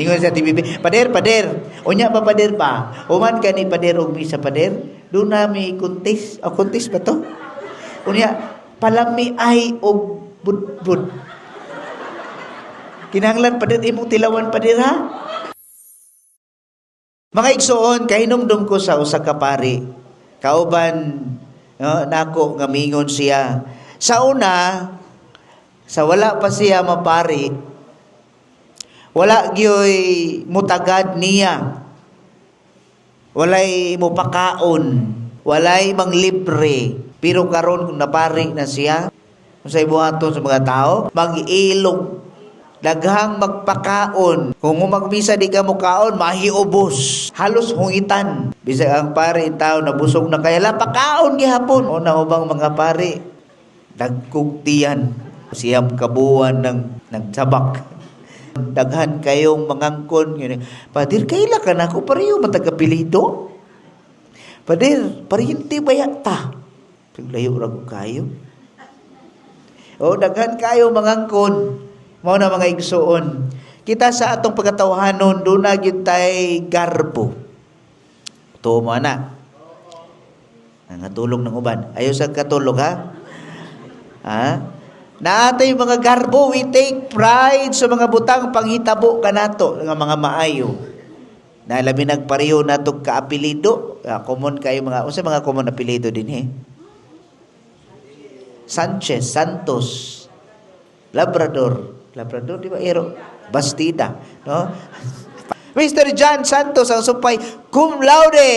Ingon sa TVP, "Pader, pader. Unya pa, pader pa. Human kani, pader, og misa, pader. Doon na may kuntis. O kuntis ba to? Unya, palami ay og budbud. Kinahanglan, pader, imong tilawan, pader, ha?" Mga igsoon, kahinumdum ko sa usa ka pari. Kauban, no, nako nga mingon siya. Sa una, sa wala pa siya mapari, wala gyoy mutagad niya. Walay mupakaon, walay manglibre. Pero karon kung napari na siya, unsay buhaton sa mga tao? Mag-ilog. Daghang magpakaon. Kung magmisa di ka mukaon, mahiubos. Halos hungitan. Bisag ang pari tao nabusog na kaya la pakaon gihapon. O na ubang mga pari, dagkog tiyan. 9 ka buwan ng nagsabak. Daghan kayong mangangkon. "Pader, kaila ka na ako, pareho man tag apelyido. Pader, paryente ba ta? Layo ra ko kayo." O, daghan kayo mangangkon. Mao na, mga igsoon. Kita sa atong pagkatawhanon, doon na gyud tay garbo. Tuo mo na. Nangatulog ng uban. Ayaw sa katulog, ha? Ha? Naatay mga garbo, we take pride sa mga butang panghitabo kanato nga mga maayo. Na labi nagpareho nato kaapelido. Ah, common kayo mga unsa mga common apelyido dinhi? Sanchez, Santos, Labrador. Labrador, di ba? Ero. Bastida. No? Mr. John Santos ang supay cum laude.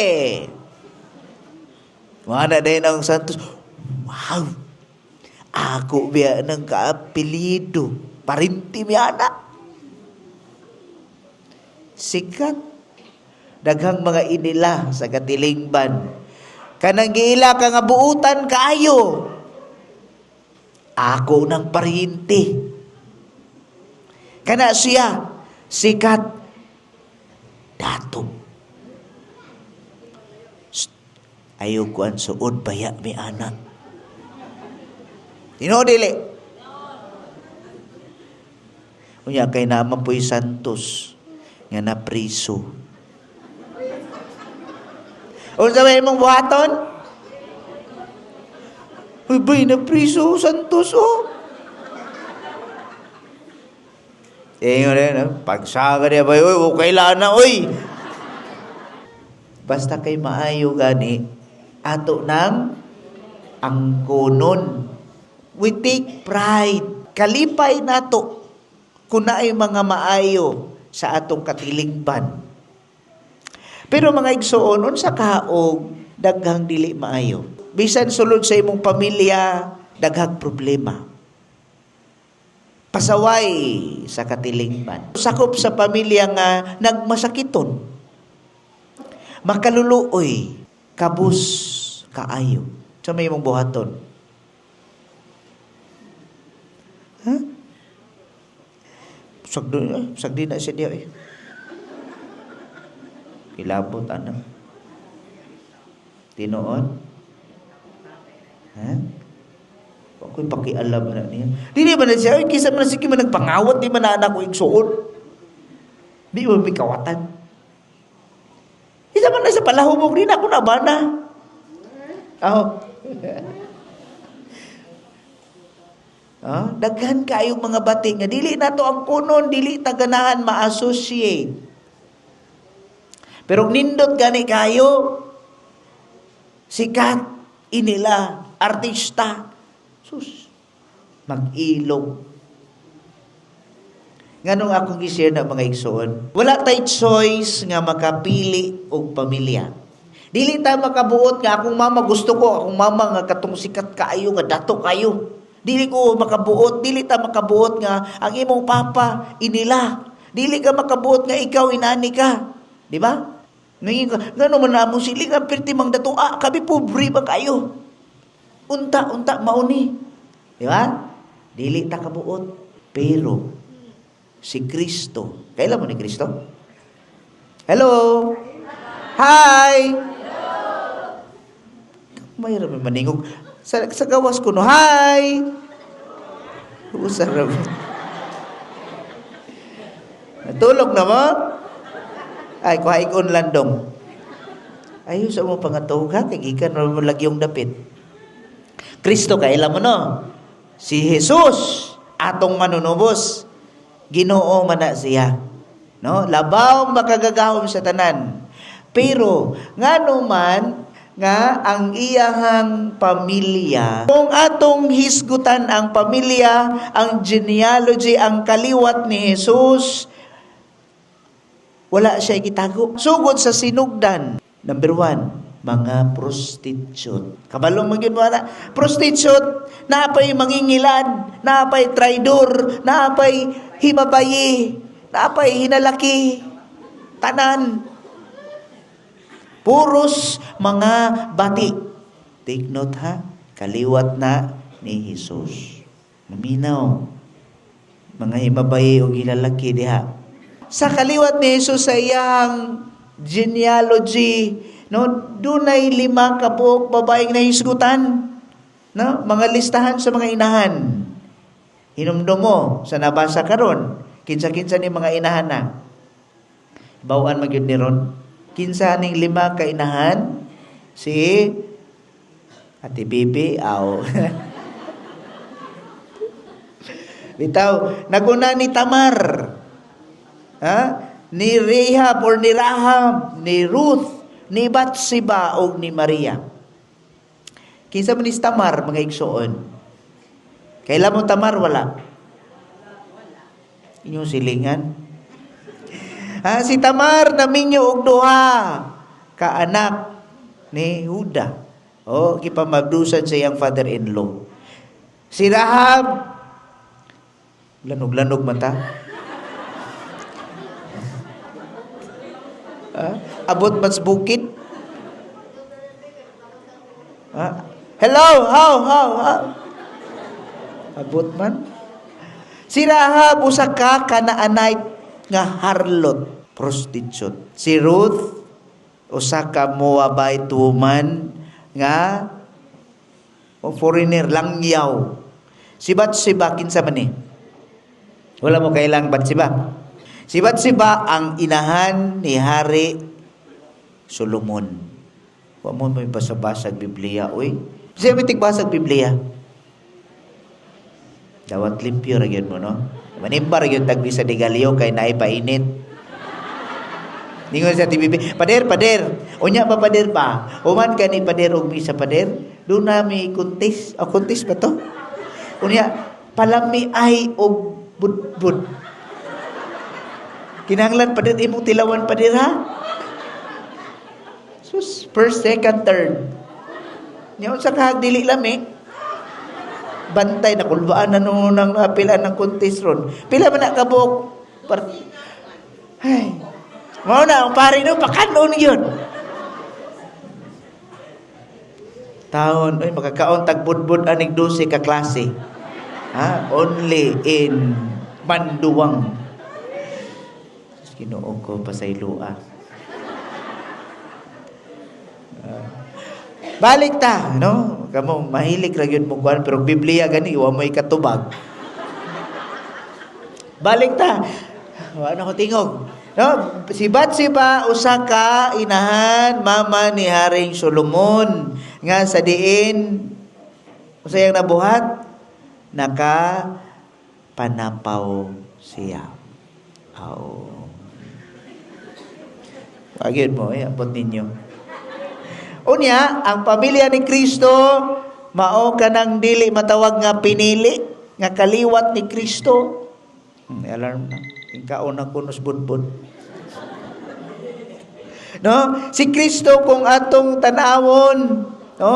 Mga na din ang Santos. Wow! Ako biya ng kaapelyido. Parinti mi ana. Sikat. Daghang mga inila sa katilingban. Kanang giila ka nga buutan kaayo. Ako ng paryente. Kana siya, sikat. Dato. Shh. Ayaw ko ang suod baya mi ana. Tinuod dili? Unya kay naman po'y Santos nga napriso. Unsa may imong buhaton? "Uy, bay, napriso Santos, oh." Eh, yun rin, no? Pagsaga niya ba, "Uy, okay lang na, uy." Basta kay maayo gani, ato nang angkonon. We take pride. Kalipay nato kung naay mga maayo sa atong katilingban. Pero mga igsoon, unsa ka og daghang dili maayo? Bisan sulod sa imong pamilya, daghang problema. Pasaway sa katilingban. Sakop sa pamilya nga nagmasakiton. Makaluluoy, kabus kaayo. Sa may imong buhaton? Ha? Sagdi na siya diya eh. Kilabot anak. Tinuod? Ha? Ako'y pakialam na niya. Dili ba na siya, "Ay, kisa man sige man nagpangawat, di man na anak ko igsuon. Di mo may kawatan. Isa man na sa palahubog, di na ako nabana." Oh. Ah, daghan kayong mga bati nga dili nato ang kunon, dili ta ganahan ma-associate. Pero nindot gani kayo, sikat inila, artista, sus, mag-ilog. Nganong akong i-share na, mga igsoon, wala tay choice nga makapili og pamilya. Dili ta makabuot nga akong mama gusto ko, akong mama nga katong sikat kaayo nga dato kayo. Dili ko makabuot, dili ta makabuot nga ang imong papa inila. Dili ka makabuot nga ikaw inani ka. Di ba? Ngayon ka, ngano man na among sili nga perti mang dato, ah, kami pobre ba kayo? Unta, unta, mauni. Di ba? Dili ta kabuot. Pero, si Kristo, kailan mo ni Kristo? Hello? Hi! Mayroon may maningog. Sa gawas ko, no, hi! Usar. Tulog na mo? Ay, kuha ikon landong. Ayo sa mo pangatog ha, kay gikan mo lagi yung dapit. Kristo kaila mo, no? Si Jesus atong manunubos. Ginoo man na siya. No? Labaw makagagahom sa tanan. Pero ngano man nga ang iyahang pamilya, kung atong hisgutan ang pamilya, ang genealogy, ang kaliwat ni Jesus, wala siya gitago. Sugod sa sinugdan. Number 1, mga prostitute. Kabalo man gyud wala. Prostitute, naapay mangingilad, naapay traidor, naapay himabayi, naapay hinalaki, tanan. Puros mga bati. Take note ha, kaliwat na ni Jesus. Maminaw. Mga himabayi o gilalaki diha. Sa kaliwat ni Jesus sa iyang genealogy, no, dunay 5 ka buok babaeng nahisgutan, no, mga listahan sa mga inahan. Hinumdum mo sa nabasa karon, kinsa-kinsa ni mga inahan na. Bawaan magyud ni ron. Kinsa ning 5 ka inahan? Si Ate Bibi, aw. Bitaw, naguna ni Tamar. Ha? Ni Rahab or ni Rahab, ni Ruth, ni Bathsheba og ni Maria. Kinsa man ni Tamar, mga igsoon? Kaila mo Tamar wala? Inyong silingan. Ha, si Tamar naminyo og duha ka anak ni Huda. O gipamabdusan sa iyang father-in-law. Si Rahab, lanog-lanog man ta. Ha? Abot man sa bukid. Ha? Hello, how, how, how? Abot man. Si Rahab usa ka Canaanite nga harlot, prostitute. Si Ruth usa ka Moabite woman nga o foreigner, langyaw. Si Bathsheba kinsa man ni? Wala mo kailang Bathsheba. Si Bathsheba ang inahan ni Hari Solomon. Wa mo may basa-basag Biblia, oy. Siya may tigbasag Biblia. Dawat limpyo ra gyud mo, no? Manimba ra gyud tagbi sa Digalyo kay naay painit. Ningon sa TVB, pader, pader. Unya pa pader pa. Human ka ni pader og misa pader. Doon na may kuntis. O, kuntis ba to? Unya, palami ay og budbud. Kinahanglan pader imong tilawan pader ha? Sus, first, second, third. Nya unsa ka dili lami? Bantay na kulbaan na nung nang pila ng kuntis ron. Pila man na kabuok? Ay. Mao na ang pare no pakanon yun. Taon, oy makakaon tag budbud anig 12 ka klase. Ha? Only in Manduang. Sus, Ginoo ko pasayloa. Balik ta, no? Kamo mahilig ra gyud mo kuan pero Biblia gani wa mo'y katubag. Balik ta. Wa na ko tingog. No, si Bathsheba usa ka inahan, mama ni Haring Solomon nga sa diin usayang nabuhat, naka panapaw siya. Aw. Pagid mo, abot ninyo. Unya, ang pamilya ni Kristo mao kanang dili matawag nga pinili, nga kaliwat ni Kristo. Alarm na. Tingkaon na kunos budbud. No? Si Kristo kung atong tan-awon, no?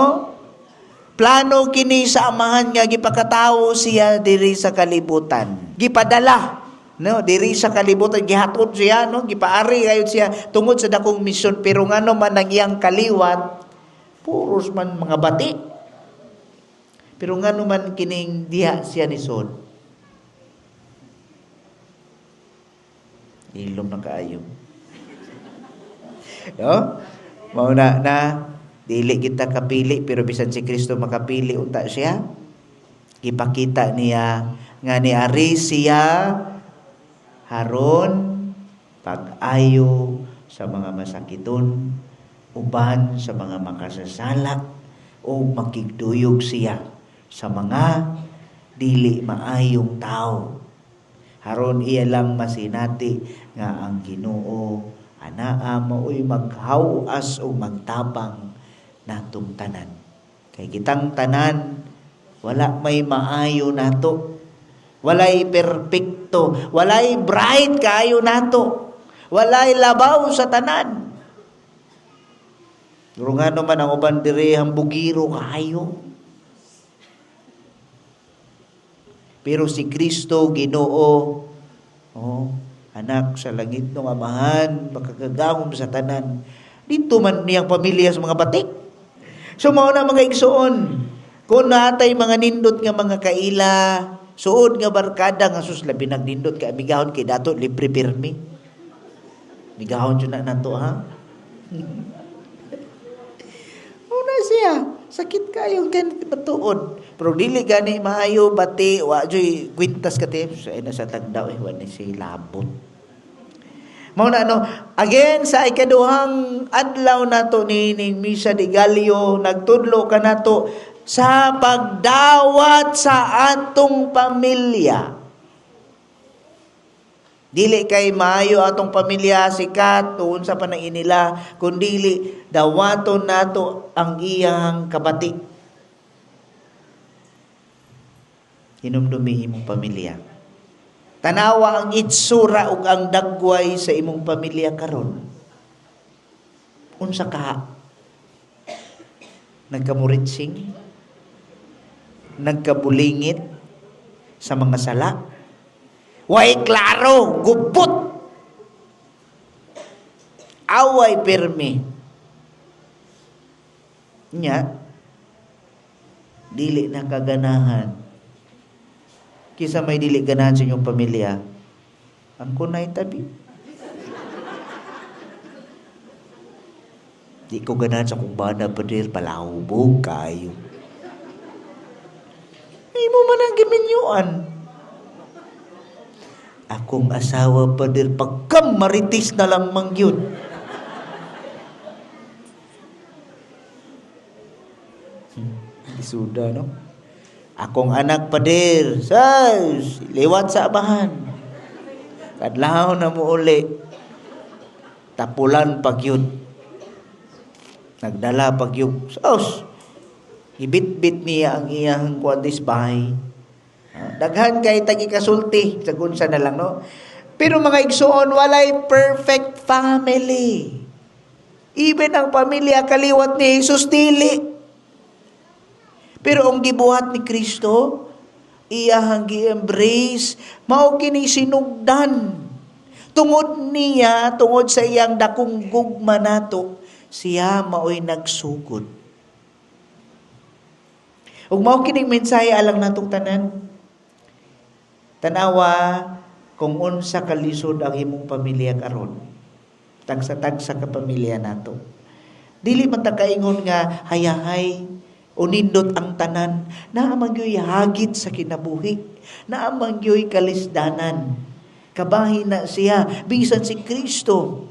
Plano kini sa Amahan nga gipakatawo siya diri sa kalibutan. Gipadala, no, diri sa kalibutan gihatod siya, no, gipaari gayud siya tungod sa dakong misyon, pero ngano man ang iyang kaliwat puros man mga bati. Pero ngano man kining diha siya ni Sod. Ilom na kaayo. No? Mao na na dili kita kapili, pero bisan si Kristo makapili unta siya. Ipakita niya nga niari siya haron Pag-ayo sa mga masakiton, uban sa mga makasasala, o makigduyog siya sa mga dili maayong tao. Haron iya lang masinati nga ang Ginoo anaa maoy maghawas o magtabang natong tanan. Kay kitang tanan wala may maayo nato. Walay perpekto, walay bright kaayo nato. Walay labaw sa tanan. Pero ngano man ang uban diri hambugiro kaayo. Pero si Kristo Ginoo, oh, anak sa langit ng Amahan, makagagahom sa tanan. Dito man niyang pamilya sa mga batik. So mao na, mga igsoon, kung natay mga nindot nga mga kaila, suod nga barkada nga, sus, labi nagnindot kay amigahon kay dato libre pirmi. Amigahon jud na nato, ha. Una siya, sakit kayo ganit matuod. Pero dili gani maayo bati, wa joy kwintas ka ti sa ina sa tagdaw eh, wa ni si labot. Mao na, no, again sa ikaduhang adlaw nato ni ning Misa de Gallo, nagtudlo ka nato sa pagdawat sa atong pamilya. Dili kay maayo atong pamilya, sikat o unsa pa nang inila, kundili dawaton nato ang iyang kabati. Hinumdumi imong pamilya. Tanawa ang itsura ug ang dagway sa imong pamilya karon. Unsa ka? Nagkamuritsing? Nagkabulingit sa mga sala? Way klaro, gubot. Away pirmi. Nya, dili na kaganahan. Kisa may dili ganahan sa inyong pamilya, ang kunay tabi. Di ko ganahan sa kong bana, pader, palahubog kayo. Imo man ang giminyuan. Akong asawa, pader, pagkam maritis na lang mangyud. Isuda, no? Akong anak, pader, sas, liwat sa abahan. Kadlaw na mo uli. Tapulan pagyud. Nagdala pagyud. Sos, ibit-bit niya ang iyang kuantis bahay. Daghan kay tagi kasulti, sagun sa na lang, no? Pero mga igsoon, walay perfect family. Even ang pamilya kaliwat ni Jesus, dili. Pero ang gibuhat ni Kristo, iyahang gi-embrace, mao kini sinugdan. Tungod niya, tungod sa iyang dakong gugma nato, siya maoy nagsugod. Ug mao kining mensahe alang natong tanan. Tanawa kung unsa kalisod ang imong pamilya karon. Tagsa-tagsa ka pamilya nato. Dili man ta kaingon nga hayahay o nindot ang tanan, naa man gyoy hagit sa kinabuhi, naa man gyoy kalisdanan. Kabahin na siya bisan si Kristo.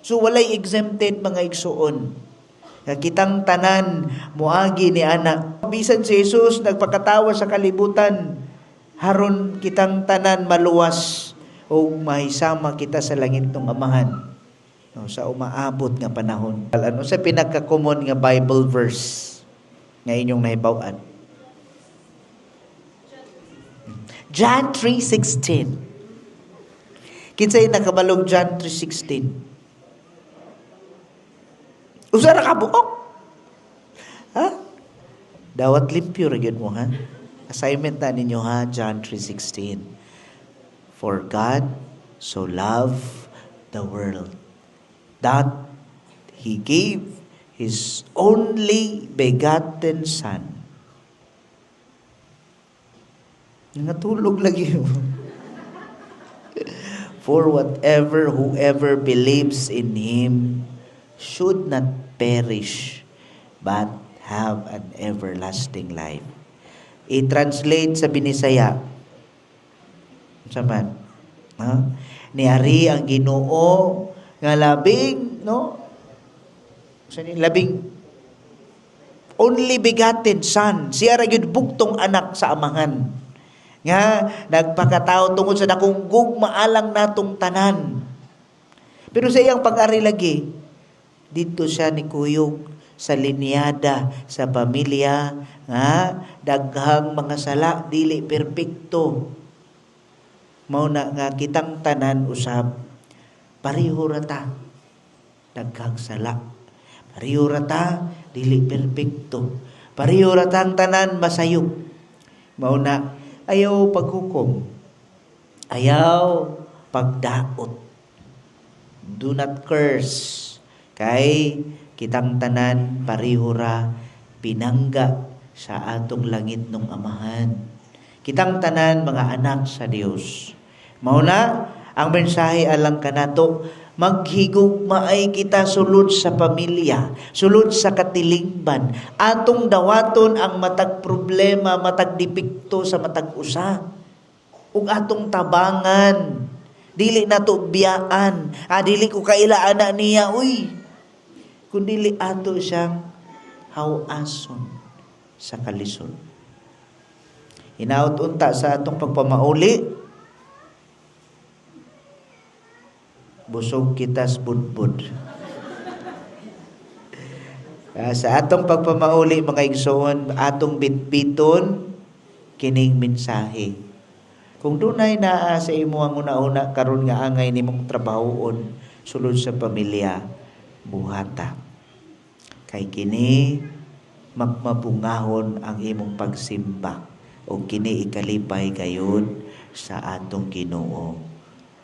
So walay exempted, mga igsuon. Nga kitang tanan moagi ni ana. Bisan si Jesus nagpakatawa sa kalibutan haron kitang tanan maluwas o mahisama kita sa langit ng Amahan, no, sa umaabot nga panahon. Ano sa pinaka-common nga Bible verse nga inyong nahibaw-an? John 3:16. Kinsay nakabalog John 3:16? Usa ra ka buok. Ha? Dawat limpyo ra gyud mo, ha. Assignment na ninyo, ha, John 3:16. For God so loved the world that He gave His only begotten Son. Natulog lagi mo. For whatever, whoever believes in Him should not perish, but have an everlasting life. I-translate sa Binisaya. Unsa man? Ha? Niari ang Ginoo nga labing, no? Sa ni labing only begotten son, siya ra gyud bugtong anak sa Amahan nga nagpakatao tungod sa dakong gugma alang natong tanan. Pero sa iyang pag-ari lagi, dito siya ni kuyog sa linyada sa pamilya nga daghang mga sala, dili perpekto. Mao na nga kitang tanan usab, pareho ra ta, daghang sala. Pareho ra ta, dili perpekto. Pareho ra tang tanan masayop. Mao na ayaw paghukom, ayaw pagdaot. Do not curse, kay kitang tanan pareho ra pinangga sa atong langit nung Amahan. Kitang tanan mga anak sa Dios. Mao na ang mensahe alang kanato, maghigugmaay kita sulod sa pamilya, sulod sa katilingban. Atong dawaton ang matag problema, matag depekto sa matag usa. Ug atong tabangan. Dili nato biyaan. "Ah, dili ko kaila ana niya, uy." Kun dili ato siyang hawason sa kalisod. Hinaot unta sa atong pagpamauli, busog kitas budbud. Sa atong pagpamauli, mga igsoon, atong bitbiton kining mensahe. Kung dunay naa sa imo ang una-una karon nga angay nimong trabahoon sulod sa pamilya, buhata. Kay kini magmabungahon ang imong pagsimba o kini ikalipay gayon sa atong Ginoo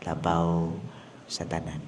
labaw sa tanan.